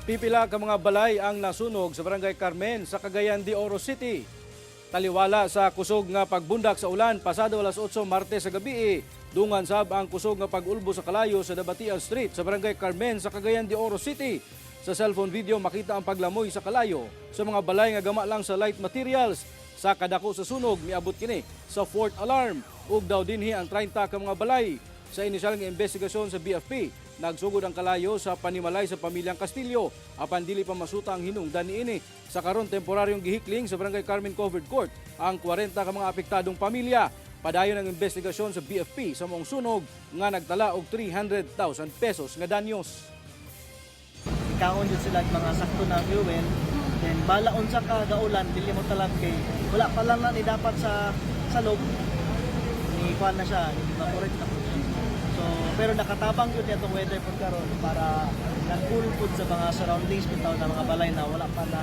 Pipila ka mga balay ang nasunog sa Barangay Carmen sa Cagayan de Oro City. Taliwala sa kusog nga pagbundak sa ulan pasado alas 8 Martes sa gabi, dungan sab ang kusog nga pag-ulbo sa kalayo sa Dabatian Street sa Barangay Carmen sa Cagayan de Oro City. Sa cellphone video, makita ang paglamoy sa kalayo sa mga balay nga gama lang sa light materials. Sa kadako sa sunog, miabot kini sa fourth alarm ug daw dinhi ang 30 ka mga balay. Sa inisyal nga investigasyon sa BFP, nagsugod ang kalayo sa panimalay sa pamilyang Castillo apan dili pa masuta ang hinungdan niini. Sa karon, temporaryong gihikling sa Barangay Carmen Covered Court ang 40 ka mga apektadong pamilya. Padayon ang investigasyon sa BFP sa maong sunog nga nagtala og 300,000 pesos nga danyos. Ikaon jud sila og mga sakto na fuel, then bala unsa ka gaulan, dili mo talab kay wala pa lang na ni dapat sa loob, ni kuan na siya, evaporate na po siya. So pero nakatabang yun atong weather pud karon para nag-cool pud sa mga surroundings bitaw na mga balay na wala pa na.